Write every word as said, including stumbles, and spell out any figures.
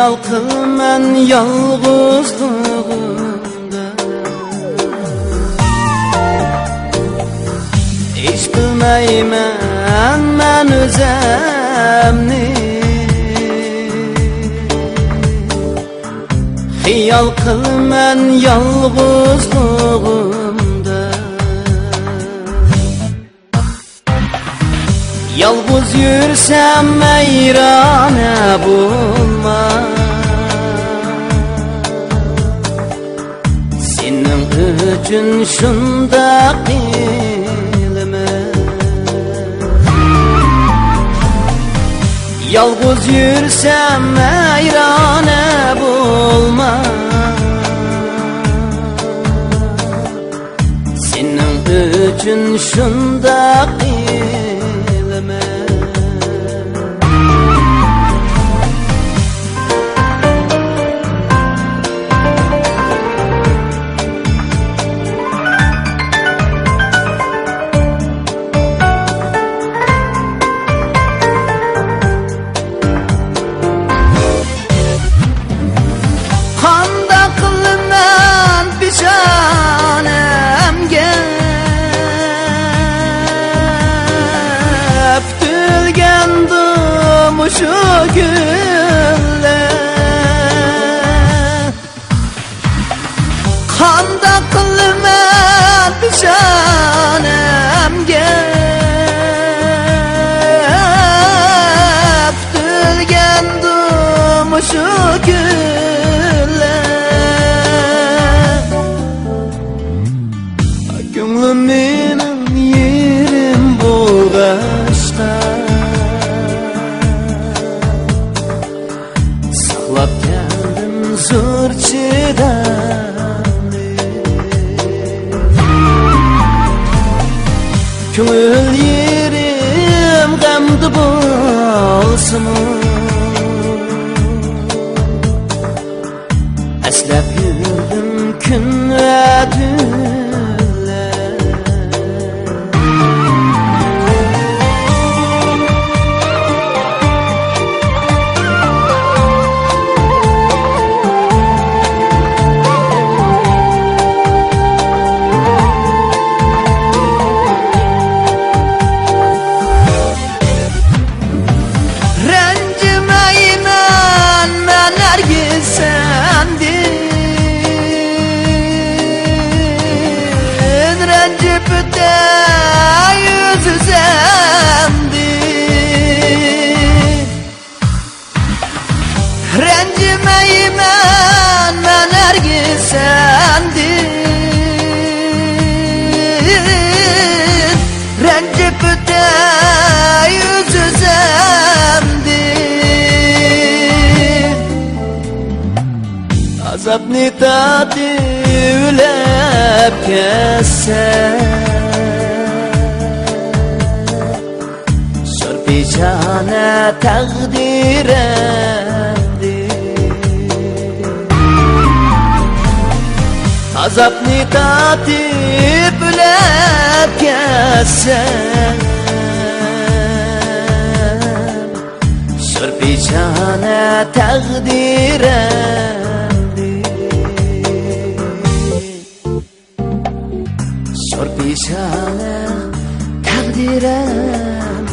خىيال قىلىمەن يالغۇزلۇقۇمدا، ھېچ بىلمەيمەن مەن ئۆزۈمنى. خىيال قىلىمەن يالغۇزلۇقۇمدا، يالغۇز يۈرسەم ۋەيرانە بولما. سېنىڭ ئۈچۈن شۇنداق قىلىمەن. يالغۇز يۈرسەم ۋەيرانە بولما. سېنىڭ ئۈچۈن شۇنداق قىلىمەن. قانداق قىلىمەن پېشانەمگە پۈتۈلگەندۇ مۇشۇ گۈللەر؟ قانداق قىلىمەن پېشانەمگە پۈتۈلگەندۇ مۇشۇ گۈللەر؟ كۆڭلۈم مېنىڭ يېرىم بولغاچقا، ساقلاپ كەلدىم زور چىدامنى. كۆڭۈل يېرىم غەمدە بولسىمۇ، ئەسلەپ يۈردۈم كۈن ۋە تۈنلەر. رەنجىمەيمەن مەن ھەرگىز سەندىن، رەنجىپ ئۆتەي ئۆز-ئۆزۈمدىن. رەنجىمەيمەن مەن ھەرگىز سەندىن، رەنجىپ ئۆتەي ئۆز-ئۆزۈمدىن. ئازابنى تارتىپ ئۆلۈپ كەتسەم، زور پېشانە تەقدىرىمدىن. ئازابنى تارتىپ ئۆلۈپ كەتسەم، زور پېشانە تەقدىرىمدىن. زور پېشانە تەقدىرىم.